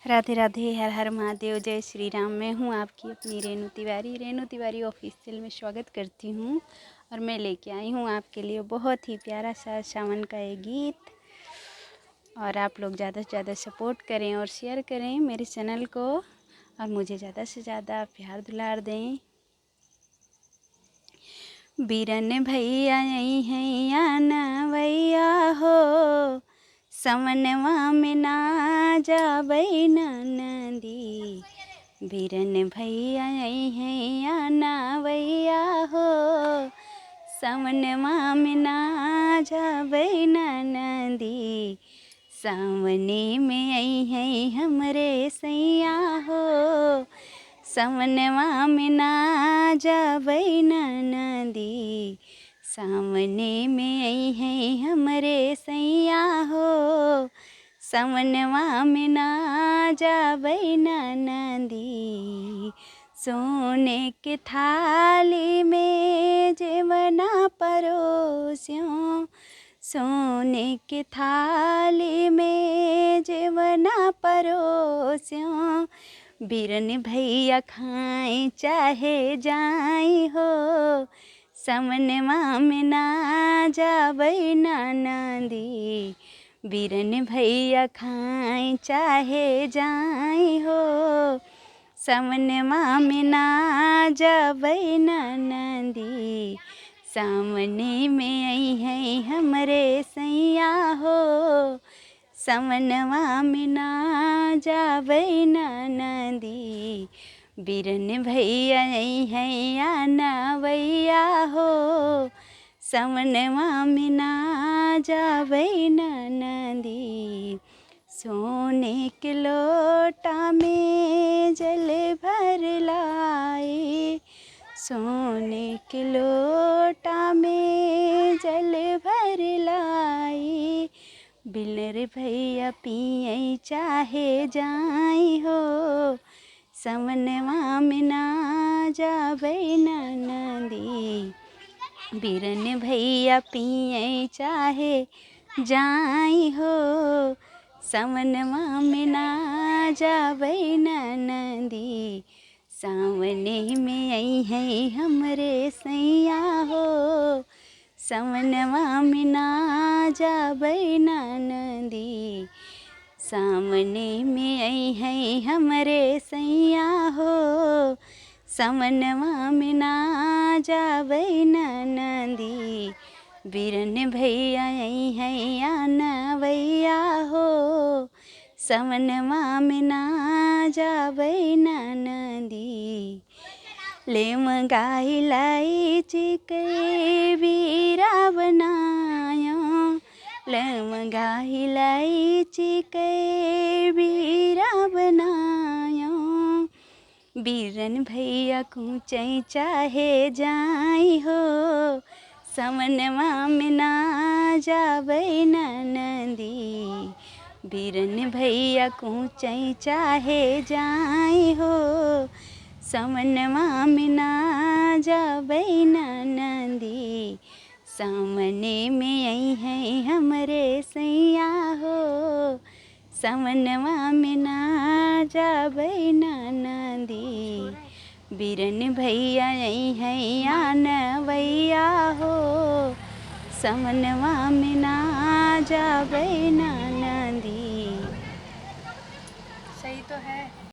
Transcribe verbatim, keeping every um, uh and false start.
राधे राधे, हर हर महादेव, जय श्री राम। मैं हूँ आपकी अपनी रेनू तिवारी। रेनू तिवारी ऑफिशियल में स्वागत करती हूँ और मैं लेके आई हूँ आपके लिए बहुत ही प्यारा सा सावन का ये गीत। और आप लोग ज़्यादा से ज़्यादा सपोर्ट करें और शेयर करें मेरे चैनल को और मुझे ज़्यादा से ज़्यादा प्यार दुलार दें। बीरन भैया अइहैं अनवैया हो, सवनवा में ना जाबै ननदी। बीरन भैया अइहैं अनवैया हो, सवनवा में ना जाबै ननदी। सावने में अइहैं हमरे सैया हो, सवनवा में ना जाबै ननदी। सावने में अइहैं हमरे सैया हो, सवनवा में ना जाबै ननदी। सोने के थाली में जेवना परोस्यों, सोने के थाली में जेवना परोस्यों, बीरन भैया खाएं चाहे जाई हो, सवनवा में ना जाबै ननदी। बीरन भैया खाएं चाहे जाई हो, सवनवा में ना जाबै ननदी। सावने में अइहैं हमरे सैया हो, सवनवा में ना जाबै ननदी। बीरन भैया अइहैं अनवैया हो, सवनवा में ना जाबै ननदी। सोने के लोटा में जल भर लाई, सोने के लोटा में जल भर लाई। बीरन भैया पियै चाहे जाई हो, सवनवा में ना जाबै ननदी। बीरन भैया पियै चाहे जाई हो, सवनवा में ना जाबै ननदी। सावने में अइहैं हमरे सैया हो, सवनवा में ना जाबै ननदी। सावने में अइहैं हमरे सैया हो, सवनवा में ना जाबै ननदी। बीरन भैया अइहैं अनवैया हो, सवनवा में ना जाबै ननदी। लेमगा इलायची के बीरा बनायो, लेमगा इलायची के बीरा बनायो। बीरन भैया कूचै चाहे जाई हो, सवनवा में ना जाबै ननदी। बीरन भैया कूचै चाहे जाई हो, सवनवा में ना जाबै ननदी। सावने में अइहैं हमरे सैया हो, सवनवा में ना जाबै ननदी। बीरन भैया अइहैं अनवैया हो, सवनवा में ना जाबै ननदी। सही तो है।